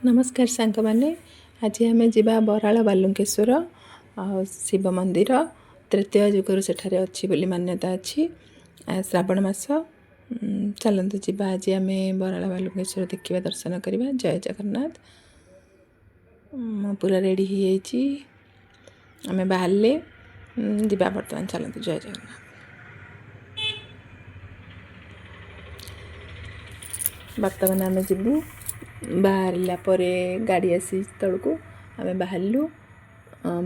ନମସ୍କାର ସାଙ୍ଗମାନେ, ଆଜି ଆମେ ଯିବା ବରାଳ ବାଲୁଙ୍କେଶ୍ୱର ଆଉ ଶିବ ମନ୍ଦିର। ତ୍ରେତୟା ଯୁଗରୁ ସେଠାରେ ଅଛି ବୋଲି ମାନ୍ୟତା ଅଛି। ଶ୍ରାବଣ ମାସ। ଚାଲନ୍ତୁ ଯିବା, ଆଜି ଆମେ ବରାଳ ବାଲୁଙ୍କେଶ୍ୱର ଦେଖିବା, ଦର୍ଶନ କରିବା। ଜୟ ଜଗନ୍ନାଥ। ମୁଁ ପୁରା ରେଡ଼ି ହେଇଯାଇଛି, ଆମେ ବାହାରିଲେ ଯିବା ବର୍ତ୍ତମାନ। ଚାଲନ୍ତୁ, ଜୟ ଜଗନ୍ନାଥ। ବର୍ତ୍ତମାନ ଆମେ ଯିବୁ। ବାହାରିଲା ପରେ ଗାଡ଼ି ଆସି ତଳକୁ ଆମେ ବାହାରିଲୁ।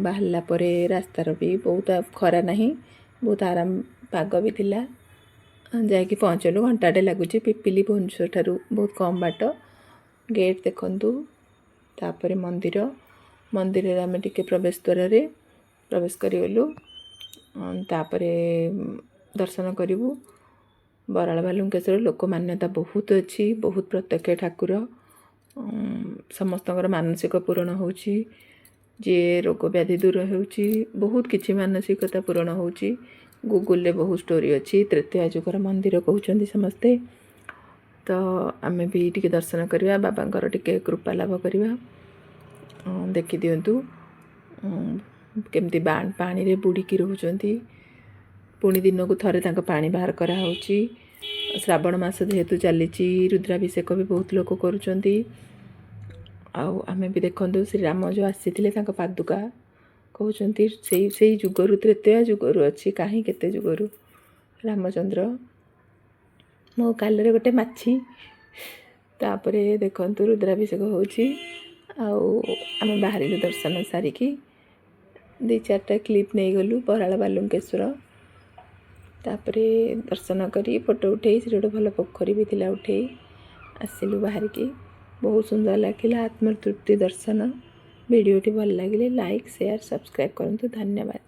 ବାହାରିଲା ପରେ ରାସ୍ତାର ବି ବହୁତ ଖରା ନାହିଁ, ବହୁତ ଆରାମ ପାଗ ବି ଥିଲା। ଯାଇକି ପହଞ୍ଚିଲୁ, ଘଣ୍ଟାଟେ ଲାଗୁଛି। ପିପିଲି ଭୁବନେଶ୍ୱର ଠାରୁ ବହୁତ କମ୍ ବାଟ। ଗେଟ୍ ଦେଖନ୍ତୁ, ତାପରେ ମନ୍ଦିର। ମନ୍ଦିରରେ ଆମେ ଟିକେ ପ୍ରବେଶ ଦ୍ୱାରରେ ପ୍ରବେଶ କରିଗଲୁ। ତାପରେ ଦର୍ଶନ କରିବୁ। ବରାଳ ବାଲୁଙ୍କେଶ୍ୱର ଲୋକ ମାନ୍ୟତା ବହୁତ ଅଛି, ବହୁତ ପ୍ରତ୍ୟକ୍ଷ ଠାକୁର। ସମସ୍ତଙ୍କର ମାନସିକ ପୂରଣ ହେଉଛି, ଯିଏ ରୋଗ ବ୍ୟାଧି ଦୂର ହେଉଛି, ବହୁତ କିଛି ମାନସିକତା ପୂରଣ ହେଉଛି। ଗୁଗୁଲରେ ବହୁତ ଷ୍ଟୋରି ଅଛି। ତ୍ରେତୟା ଯୁଗର ମନ୍ଦିର କହୁଛନ୍ତି ସମସ୍ତେ। ତ ଆମେ ବି ଟିକେ ଦର୍ଶନ କରିବା, ବାବାଙ୍କର ଟିକେ କୃପା ଲାଭ କରିବା। ଦେଖିଦିଅନ୍ତୁ କେମିତି ପାଣିରେ ବୁଡ଼ିକି ରହୁଛନ୍ତି। ପୁଣି ଦିନକୁ ଥରେ ତାଙ୍କ ପାଣି ବାହାର କରାହେଉଛି। ଶ୍ରାବଣ ମାସ ଯେହେତୁ ଚାଲିଛି, ରୁଦ୍ରାଭିଷେକ ବି ବହୁତ ଲୋକ କରୁଛନ୍ତି। ଆଉ ଆମେ ବି ଦେଖନ୍ତୁ, ଶ୍ରୀରାମ ଯେଉଁ ଆସିଥିଲେ ତାଙ୍କ ପାଦୁକା କହୁଛନ୍ତି ସେଇ ସେଇ ଯୁଗରୁ, ତ୍ରେତୟା ଯୁଗରୁ ଅଛି, କାହିଁ କେତେ ଯୁଗରୁ। ରାମଚନ୍ଦ୍ର, ମୋ ଗାଲରେ ଗୋଟେ ମାଛି। ତାପରେ ଦେଖନ୍ତୁ ରୁଦ୍ରାଭିଷେକ ହେଉଛି। ଆଉ ଆମେ ବାହାରିଲୁ ଦର୍ଶନ ସାରିକି, ଦୁଇ ଚାରିଟା କ୍ଲିପ୍ ନେଇଗଲୁ ବରାଳ ବାଲୁଙ୍କେଶ୍ୱର। ତାପରେ ଦର୍ଶନ କରି ଫଟୋ ଉଠେଇ, ସେଠି ଗୋଟେ ଭଲ ପୋଖରୀ ବି ଥିଲା, ଉଠେଇ ଆସିଲୁ ବାହାରିକି। ବହୁତ ସୁନ୍ଦର ଲାଗିଲା, ଆତ୍ମତୃପ୍ତି ଦର୍ଶନ। ଭିଡ଼ିଓଟି ଭଲ ଲାଗିଲେ ଲାଇକ୍, ସେୟାର, ସବସ୍କ୍ରାଇବ୍ କରନ୍ତୁ। ଧନ୍ୟବାଦ।